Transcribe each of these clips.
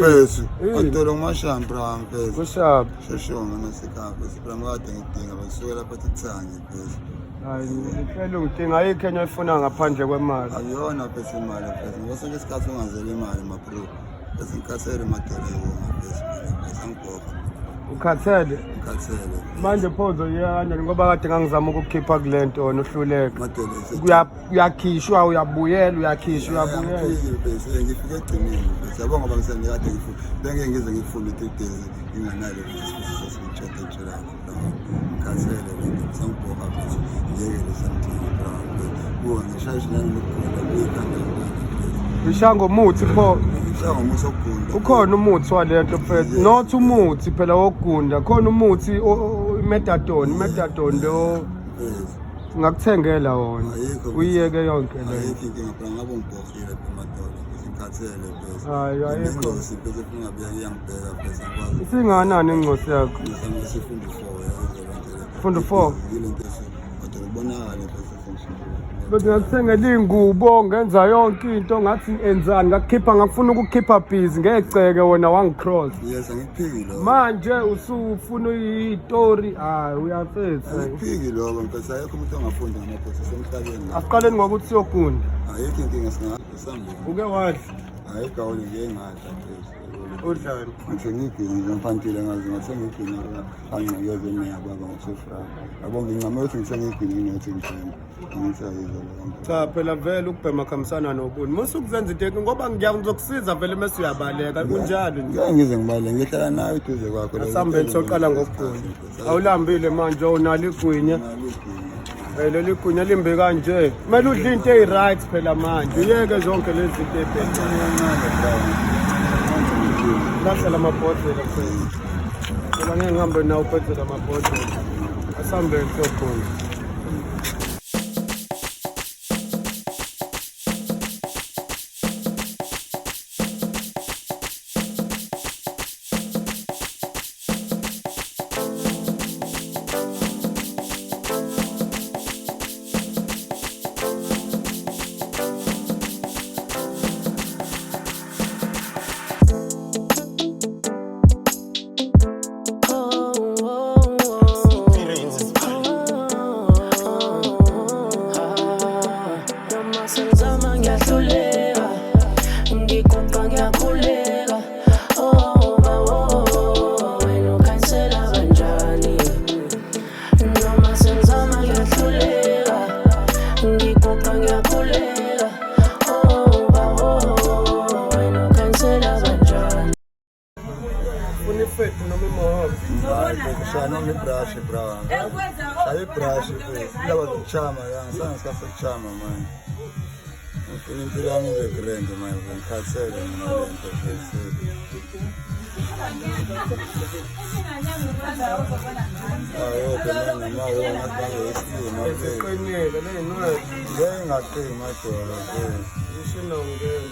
Mfethu, adolo ngumashamba bra mfethu. Kushaphi? Shoshonga nasekhaya mfethu. Bra ngikade ngidinga basuke lapha tithangi mfethu. Hayi ngicela ungidinga ayikho enye oyifuna ngaphandle kwemali. Akuyona mfethu imali mfethu. Ngoba sonke isikhathi ungazela imali ma bro. Bese ngikhathele madolo yiwona mfethu. Mina mfethu angibhokha. Ukhathele? Ngikhathele. Manje pho uzoyeka kanjani ngoba kade ngangizama ukukukhipha kule nto wena uhluleka. Madolo Uyakhishwa uyabuyela uyakhishwa uyabuyela. Angiphiki mfethu, ngifike ekugcineni mfethu. Yabo ngoba ngisenikade ngifuna. Bengeke ngize ngifunde 3 days nginganalo mfethu isifiso sesingitshela tshelayo bro. Ngikhathele lento sangibhoka mfethu. Ngiyekele something bro. Buka ngishaya nalokugula kuyikhanda mfethu. Ishaya ngomuthi pho. Ngishaya ngomuthi wokugunda. Ukhona umuthi walento mfethu. Not umuthi phela wokugunda. Khona umuthi i-methadone, i-methadone lo Mfethu. ngakuthengela wona. Ayikho. Uyiyeke yonke le. Ayikho inkinga phela ngabe ngibhohile phela madolo. Ngikhathele mfethu. Hayi ayikho. Ingozi mfethu efuna ngabe iyangibheka mfethu angikwazi. Isinganani ingcosi yakho? Ngisami sifunda u-4 yazo. Funda u-4? Yile nto kodwa kubonakala mfethu sengishintshile. Bese ngakuthengela iy'ngubo ngenza yonke into ngathi enzani ngakukhipha ngakufuna ukukukhipha busy ngegceke wena wangicross. Yes, angikuphiki lokho. Manje usufuna iyitori hayi uyafetha. Angikuphiki lokho mfethu ayekho umuntu ongafundi ngamaphutha semhlabeni. Asiqaleni ngokuthi siyogunda. Ayikho inkinga singasambe. Uke wadla Hayi gawule ngeke ngadla mfethu. udlani? Ngithe ngigwinye nje mfantile ngazi ngathe ngigwinye angcekeze neyababa ngosefraya. Yabo ngincame ukuthi ngithe ngigwinye nokuthi ngigwinye. Angithi ayizwa leyo nto. Cha phela vele ukubhema kuhambisana nobuni. Musa ukuzenza into ngoba ngiyakuzokusiza vele mase uyabaleka kunjalo nje. Ngeke ngize ngibale ngihlala nawe eduze kwakho. Asambeni soqala ngokugwinya. Awulambile manje awunalo igwinya. Leli gwinya limbi kanje. Kumele udle into eyi-right phela manje. Uyeke zonke lezi zinto ey'bhedile. Lahla lamabhodlela phela. Phela ngeke ngihambe nawe uphethe lamabhodlela. Asambeni siyogunda. Noma sengizama ngiyahluleka, ngiguqa ngiyakhuleka. Oh, oh, wena ukhansela kanjani? Noma sengizama ngiyahluleka, ngiguqa ngiyakhuleka. Oh, oh, wena ukhansela kanjani? Funa ifethu noma imoholo. Shaya noma ibrush bra. Shaya ibrush mfethu. Indaba zokuchama ya ngisanga isikhathi sokuchama manje. Ngifuna impilo yami ibe grand manje ngikhathele mina le nto mfethu. Ayo phela noma wona ngathi bangeyisilima mfethu. Eziqinile ley'nwele. Ngeke ngaqini madolo mfethu. Isinongena.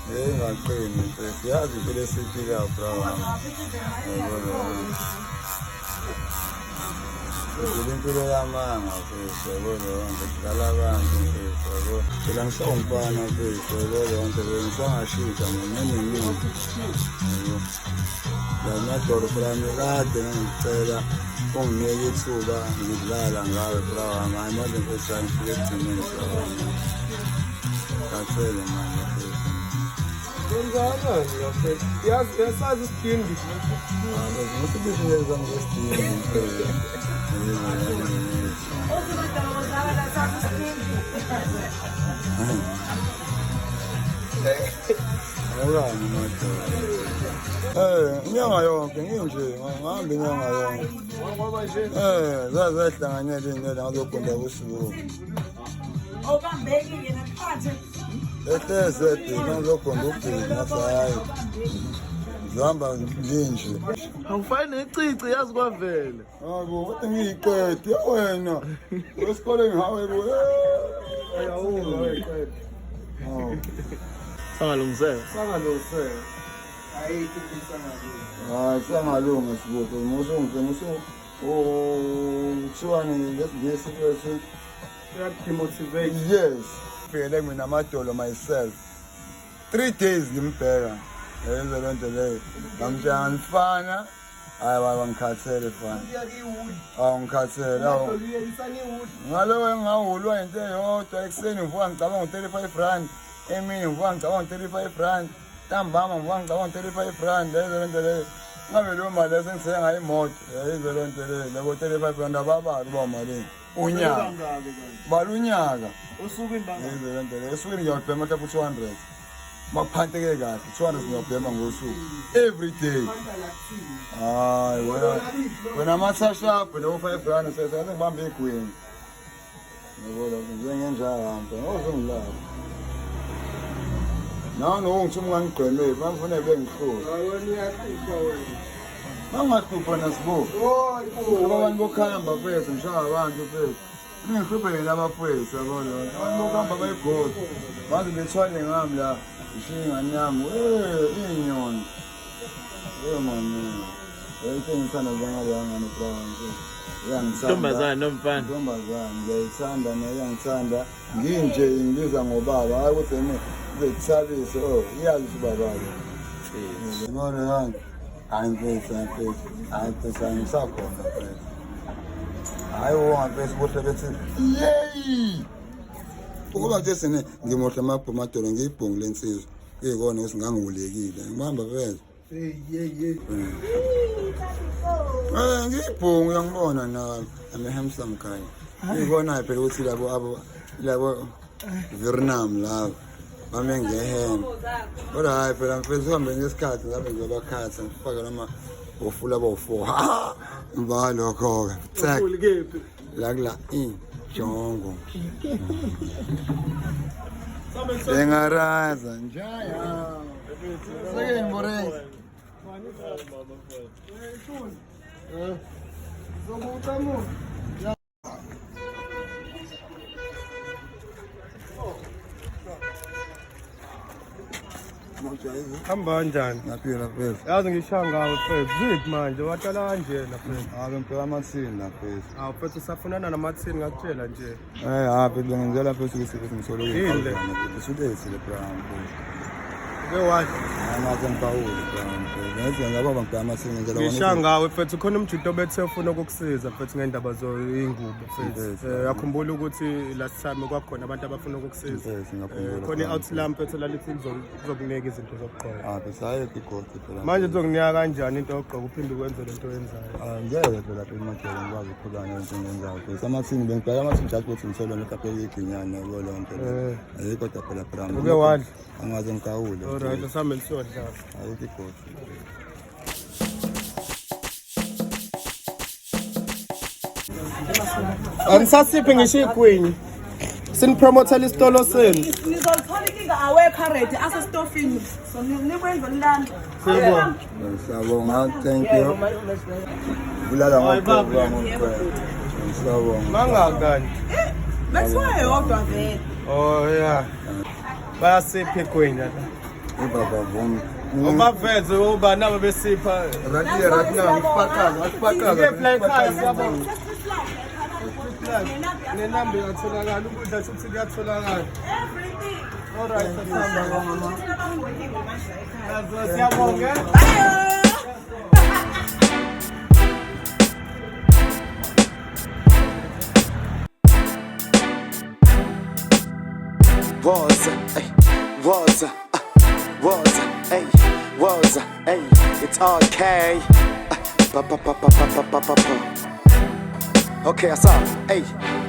Ngeke ngaqini mfethu. Yazi impilo esiyiphilayo bra wami. Yabo leyo nto. Phila impilo yamanga mfethu yabo leyo nto. Dlala abantu mfethu yabo. Phela ngisawumfana mfethu yabo leyo nto. Ngisangashintsha mina neningi. Yabo. La madolo phela kade ngangicela unginike ithuba ngidlala ngawe bra wami. Hayi manje mfethu angifike ekugcineni bra wami. Khathele manje mfethu. Kwenzakalani ngafethu? Yazi uyasazi isidindi. Ngisibiza ngesidindi mfethu. Awukani madoda. Inyanga yonke nginje ngihamba inyanga yonke. Ngoba nje Zazehlanganyela iy'nwele ngazogunda kusuku. Awubambekile namhlanje. Ehleze ebhizi ngazogunda ubhizi ngathi hhayi. Ngihamba nginje. Angifani necici yazi kwavele. Hayi bo, kodwa ngiyiqede wena. Esikoleni hawe bo. Ayawuva weqede. Hawu. Sangalungiseka. Sangalungiseka. Ayikho into isangalunga. Hayi kusangalunga sibophe musu musu kuthiwani ngesingisi mfethu. Uyakudemotivate. Yes. Fikele mina amadolo myself. 3 days ngimbheka. Yayizwa loo nto leyo. Ngamtshela mfana, hayi baba ngikhathele fana. Awu ngikhathele awu. Ngaloko engingawulwa into eyodwa ekuseni ngivuka ngicabanga ngo-35 rand, emini ngivuka ngicabanga ngo-35 rand, ntambama ngivuka ngicabanga ngo-35 rand, yayizwa loo nto leyo. Ngabe leyo mali leyo sengithenga ngayo imoto, yayizwa loo nto leyo. Labo 35 rand ababali uba malini. Unyaka. Bala unyaka. Osukwini banga. Yayizwa loo nto leyo. Esukwini ngiyawubhema mhlawumbe u-200. Makuphanteke kahle 200 ngiyabhema ngosuku every day. Hayi wena wena amathashaphu lo 5 rand sese ngibamba igwini. Yabo lokho njengenjahamba ozongilapha. Nawe ngithi uma ungangigqemeli bangifune bengihlule. Hayi wena uyahlupha wena. Bangahlupha nasibo. Hayi Ngoba abantu bokuhamba mfethu ngishaya abantu mfethu. Ngihluphe yena abafowethu yabo lo. Abantu bokuhamba bayigodi. Baze bethwale ngami la. Ngishiye ingane yami. Eh inyoni. Eh mami. Into engithanda ngale ngane bra mfethu. Iyangithanda. Ntombazane nomfana. Ntombazane ngiyayithanda nayo iyangithanda. Nginje ingibiza ngobaba hayi ukuthi yena uzothabise oh iyazi ukuthi ubaba ke. Yabona yani. Hayi mfethu, hayi mfethu. Hayi mfethu, angisakhona mfethu. Hayi wonga mfethu buhle bethi yeyi. Ukuba nje sine ngimuhle amabhumadolo ngiyibhungu lensizwa. Kuyikona ukuthi ngangiwulekile. Ngibamba mfethu. Hey hey hey. Eh ngiyibhungu uyangibona nami. I'm a handsome guy. Kuyikona phela ukuthi labo abo labo Vietnam labo bame ngehembe. Kodwa hayi phela mfethu uhambe ngesikhathi ngabe ngiyobakhatha ngifake noma ofula bawu-four. Emva kwalokho-ke tsek Ukhulu kephi? la kula injongo. Engaraza njaya. Sekeni Boreng. Zokuqhamuka. Hamba kanjani? Ngaphila mfethu. Yazi ngisha ngawe mfethu. Ziphi manje watala kanjena mfethu? Ake ngibheka amathini la mfethu. Awu mfethu usafunana namathini ngakutshela nje. Eh hayi bengenzela mfethu ukuthi mfethu ngithole Yini le? Usulethi le brown mfethu. Uke wadla. Angaze ngibawule brown mfethu. Ngathi ngiyababa ngibheka amathini ngenzela Ngisha ngawe mfethu khona umjudo obethe ufuna ukukusiza mfethu ngendaba zoyingubo mfethu. Mfethu. Eh yakhumbula ukuthi last time kwakhona abantu abafuna ukukusiza. Mfethu, ngiyakhumbula. Eh, Khona i-outlam mfethu lalithi lizokunika izinto zokugqoka. Ah bese ayikho igodi phela. Manje uzokunika kanjani into yokugqoka uphinde ukwenze lento oyenzayo? Ah, ngeke phela phela imajele ngikwazi ukuqhubeka nento engiyenzayo phela. Amathini bengibheka amathini just ukuthi ngithole mhlawumbe iginyane yabo leyo nto leyo. Eh. Ayikho kodwa phela phela. Uke wadla? Angaze ngigawule. Alright, asambe siyodla. Ayikho igodi. Anisasiphi ngisho igwinyi. Sinipromothela isitolo senu. Nizolithola inkinga awekho already asesitofini. So nikwenze lilanda. Siyabonga. Siyabonga, thank you. Bulala ngokuqoba ngokuqoba. Siyabonga. Mangaki kanti? Bekuthiwa yodwa vele. Oh yeah. Bayasipha igwinya la. Ubaba vumi. Ubaveze uba nabo besipha. Right here, right now, ngifakaza, ngifakaza. Ngifakaza, siyabonga. Nenamba iyatholakala ukudla shuthi kuyatholakala. Everything. Alright, sasihamba. Siyabonga. Bye. Waza, ay, waza, waza, ay, waza, ay, it's okay. Ba ba ba ba ba ba ba ba ba. Okay, asap, ay.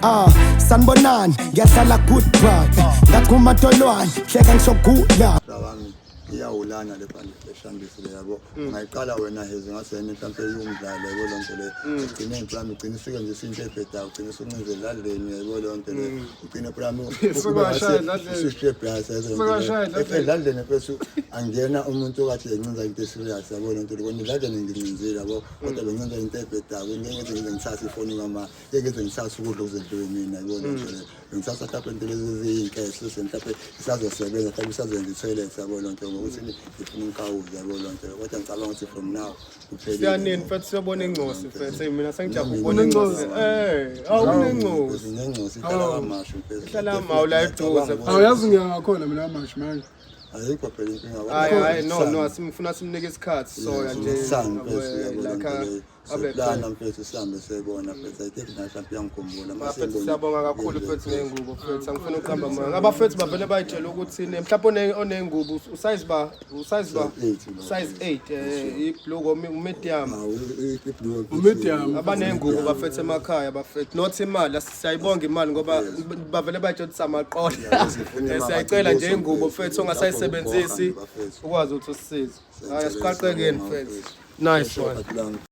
Ah, sanibonani, ngiyahlala goodbye. Ngathi kumatolwane, hleka ngisho gula. Wami iyawulana le bhandi eshambisi le yabo. Ungayiqala wena hezi ngase yena mhlawumbe iwumdlalo yabo lonto le. Ugcine mhlawumbe ugcine usebenzisa into ebhedayo ugcine usuncinze edladleni yabo lonto le. Ugcine mhlawumbe Sukashaya edladleni. usushiye plus Sukashaya edladleni. edladleni mfethu angena umuntu okade encinza into eserious yabo lonto le. Kona edladleni ngincinzile yabo kodwa bencinza into ebhedayo. Ngeke ngize ngize ngithathe ifoni kama ngeke ngize ngithathe ukudla okuzodliwe mina yabo lonto le. Ngithatha mhlawumbe into lezi eziyinkehlo mhlawumbe isazosebenza mhlawumbe isazoyenza i-toilet yabo lonto ngokuthi ngifuna inkawuzi yabo lonto kodwa ngicabanga ukuthi from now kuphelile. Siyanini mfethu siyobona ingcosi mfethu. Hey mina sengijabula ukubona ingcosi. Eh, awunengcosi. Nengcosi ihlala kamashu mfethu. Ihlala kamawu la eduze. Awuyazi ngiyakhona mina amashi manje. Ayikho phela inkinga. Hayi hayi, no no, asimfuna simnike isikhathi soya nje. Sihambe mfethu, uyabona like nto leyo. abe Soplana mfethu, sihambe seyibona mfethu. I think naye mhlawumbe uyangikhumbula. Bafethu, siyabonga kakhulu mfethu ngey'ngubo mfethu, angifuni ukuqamba amanga. Abafethu bavele bayitshele ukuthi mhlawumbe oney'ngubo usize ba usize ba Size 8 lo. Size 8, ibhluko medium. Medium. Abaney'ngubo bafethu emakhaya bafethu, not imali, siyayibonga imali ngoba bavele bayitshela ukuthi samaqola. Siyayicela nje ingubo mfethu ongasayisebenzisi, ukwazi ukuthi usisize. Hayi, asiqaqekeni mfethu, nice one.